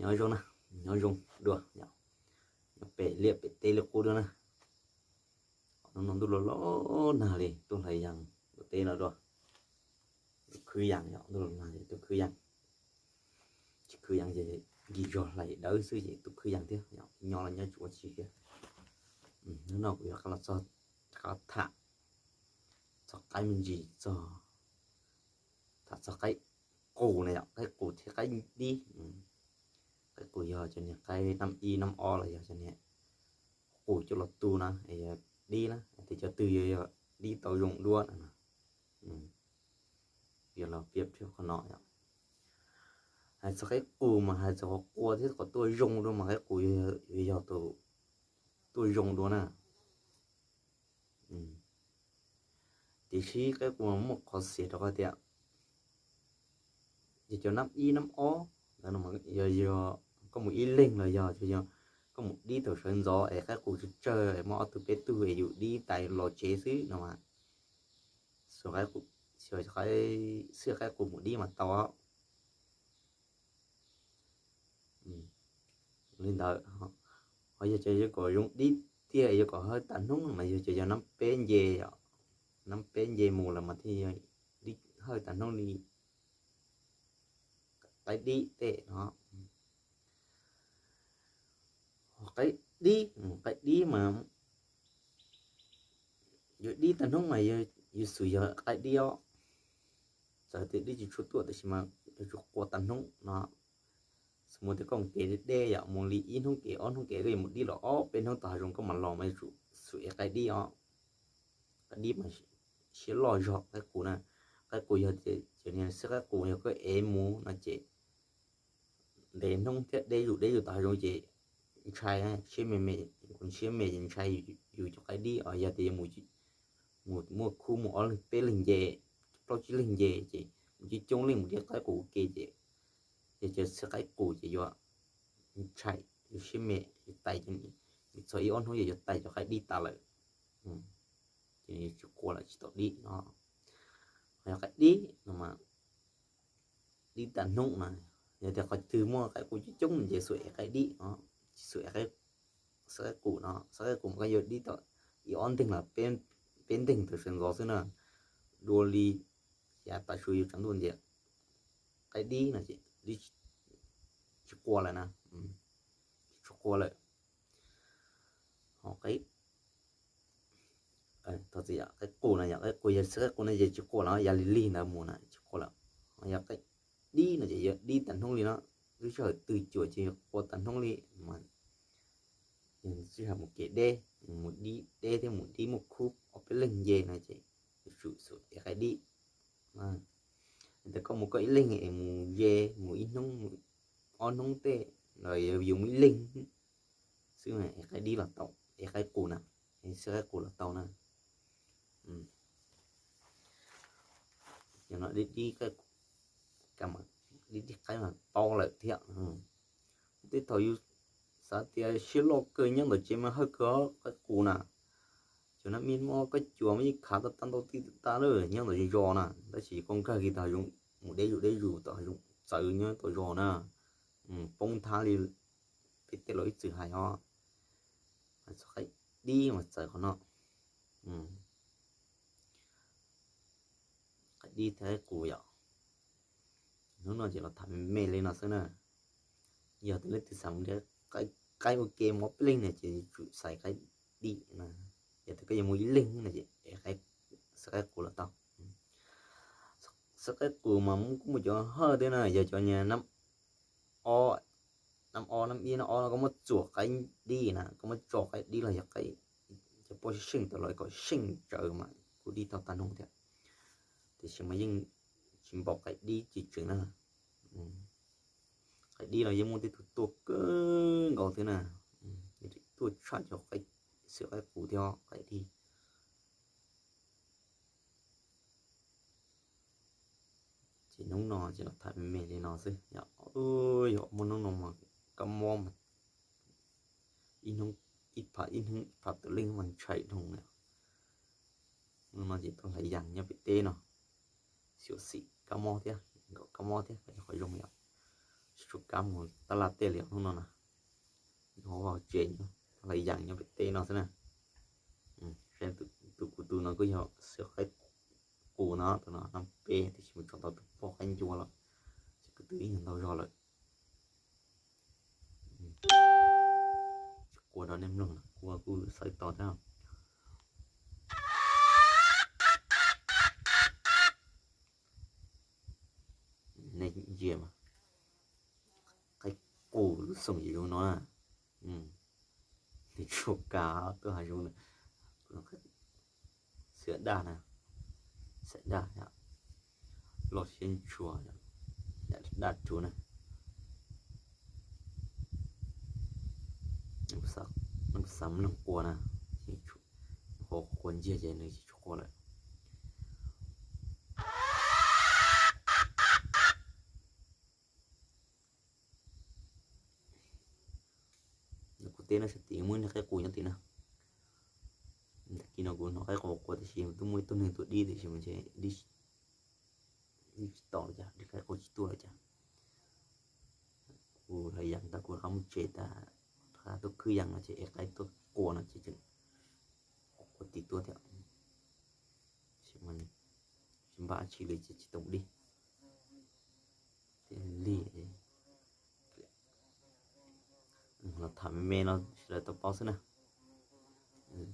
Nyob zoo na, nyob zoo dua, nyob pem liaj pem teb li qub dua na. Hnub no ntuj los los nag li, tuaj hlais yas ua teb no dua. Tuaj khwb yas, ntuj los nag tuaj khwb yas. Tsis khwb yas ces nkig zog hlais dawb xwb ces tuaj khwb yas thiab, nyob los nyob tsis ua tsi thiab. Hnub no kuv yuav rov qab los txog, rov qab tham txog qaib me ntsis, txog, tham txog qaib qus na yom, qaib qus thiab qaib dib. Qaib qus yog cov niag qaib nab ib nab ob los yog cov niag qus coj los tu na, es yog dib na, tias cov twg yog, yog dib tau zoo dua na. Yog los piav qhov no yom. Hais txog qaib qus mas hais txog qhov qua thiab qhov tuaj zoo dua mas qaib qus yuav yog tus tuaj zoo dua na. Tiam sis qaib qus muaj qhov xiam rau qhov tias yog cov nab ib nab ob, yog koj mus ib leeg los yog koj mus dib thaum sawv ntxov es qaib qus tsawg tsawg es muaj ob tug peb tug es yus dib tais los tsev xwb no mas, xwb qaib qus mus dib mas tau. Li ntawd, ho yog cov yuav kom zoo dib tiag, yuav kom hawj tas hnub mas yog cov yog nab peb nce, nab peb nce mus lawm mas thiaj yog dib hawj tas hnub li qaib dib tej no. Qaib dib, qaib dib mas yuav dib tag hnub mas yuav xum yog qaib dib os. Txawm tias dib tsis tshua tuaj tab sis mas yuav tsum qua tag hnub no. Xws mus tias koj mus kev deb deb yom, mus li ib hnub kev ob hnub kev koj yuav mus dib los ob peb hnub tom hav zoov koj mam los mas yuav tsum xum ev qaib dib os. Qaib dib mas siab loj zog qaib qus na. Qaib qus yog tias cov niag xwb qaib qus yog koj ev mus no ces ntev hnub thiab deb zuj deb zuj tom hav zoov ces ntshai, siab me me, kuv siab me ces ntshai yus cov qaib dib os. Yog tias yuav mus muaj khub mus ob leeg peb leeg nce, plaub tsib leeg nce ces mus coob coob leej mus dib qaib qus ua ke ces yog cov xwb qaib qus ces yuav ntshai, yuav siab me, yuav tais, yuav txog ib ob hnub ces yuav tais cov qaib dib tas lawm. Ces yuav tsis qua lawm, tsis tau dib no. Ho yog qaib dib no mas dib tag hnub na, yog tias qhov twg muaj qaib qus coob coob ces xum ev qaib dib os, tsis xum ev xwb qaib qus no. Xwb qaib qus mas koj yuav dib tau ib ob nteeg los peb nteeg thaum sawv ntxov xwb na, dua li xya tas su yuav tsaus ntuj ntiag. Qaib dib no ces dib tsis qua lawm na, tsis qua lawm. Ho qaib, qaib qus no, yog qaib qus, yog xwb qaib qus no ces tsis qua lawm, yog li lig ntawd mus na tsis qua lawm. Ho yog qaib dib no ces yuav dib tag hnub li no, lub sij hawm twg cuam ces yuav qua tag hnub li mas, yog sij hawm mus kev deb, mus dib deb thiab mus dib muaj khub ob peb leeg nce no ces yuav tsum xum ev qaib dib. Tias koj mus koj ib leeg es mus ze mus ib hnub ob hnub tej los yus mus ib leeg xwb es qaib dib los tau, es qaib qus na, es xwb qaib qus los tau na. Yog no dib, dib qaib mas paub lawm thiab. Tej thaum yus xav tias siab loj kawg nyob ntawm tsev mas hawj kawg qaib qus na. Cov nab ib nab ob koj cuam mas yeej khav tau tag ntau tij tag lawm nyob ntawm zos na, tab sis koj nkag kiag tom hav zoov, mus deb zus deb zus tom hav zoov txawv nyob tom zos na, poob nthab li peb tej laus ib txwm hais os. Txog qaib dib mas txawv qhov no. Qaib dib thiab qaib qus yom. Hnub no ces los tham me me li no xwb na. Yog tias leej twg xav mus de qaib ua ke mus ob peb leeg no ces yuav tsum xaiv qaib dib na. Yog tias koj yuav mus ib leeg no ces xaiv qaib qus los tau. Xaiv qaib qus mas kuj muaj cov hawj thiab na, yog cov niag nab ob, nab ib nab ob no koj muab txuam qaib dib na, koj muab tso qaib dib los yog qaib, cov poj seej tau los kom seej tsawv mas kuj dib tau tag nrho thiab. Tiam sis mas yeej tsis npaum qaib dib tsis tseem na. Qaib dib los yeej muaj tej tug tuaj kawg nkaus thiab na, tuaj tshaj cov qaib, xwb qaib qus thiab qaib dib. Ces hnub no ces los tham me me li no xwb. Yog muaj hnub no mas kab mob mas ib hnub ib phav ib hnub ib phav tus leej mas ntshai dhau na. Hnub no ces tuaj hlais yas nyob pem teb no, xyuam xim kab mob thiab, nkaum kab mob thiab, qhov zoo yom. Tsis tshua kam mus tab laj tej li hnub no na. Nyob hauv tsev nyob, tab laj yas nyob pem teb no xwb na. Saib tus kuv tus no kuj yog xiav qaib qus no, tus no nab peb, tiam sis mus tso tau tus poj qaib ncua lawm, ces kuv twb ib nyuag ntau zog lawm. Tsis qua rau nej mloog, qua kuj xaiv tau thiab. Nej ntsia mas, qaib qus lub xoo yim zoo no na. Nws tshua kav tuaj hav zoov na. Xiav daj na, xiav daj, loj siab ntshua, daj rhuav na. Xav mloog qua na, ho qua nciag ces nws tsis tshua qua lawm. Kuv teb no sab tid muaj ib niag qaib qus nyob tim na. Tag kis no kuv hnov qaib qus qua tiam sis twb muaj ib tug neeg tuaj dib tiam sis mas ntshe dib tsis tau li cas, dib qaib qua tsis tuaj li cas. Kuv hlais yas tas kuv rov qab mus tsev tas, rov qab tuaj khwb yas no ces ev qaib tuaj qua no ces tseem qua tib tuaj thiab. Tsis npaj dab tsi li ces tsis tau dib. Thiaj li los tham me me no sawv daws tau paub xwb na.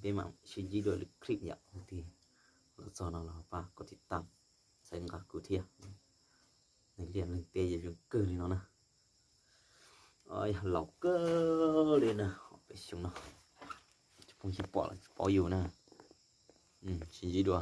Peb mam sib ntsib dua lwm clip yom. Leej twg los txog no los pab kov tiv tam, xaiv nqa kuv thiab. Neeg liaj neeg teb yog zoo kawg li no na. Yog laus kawg li na, peb xyoo no tsis phooj ywg pom los tsis paub yus na. Sib ntsib dua.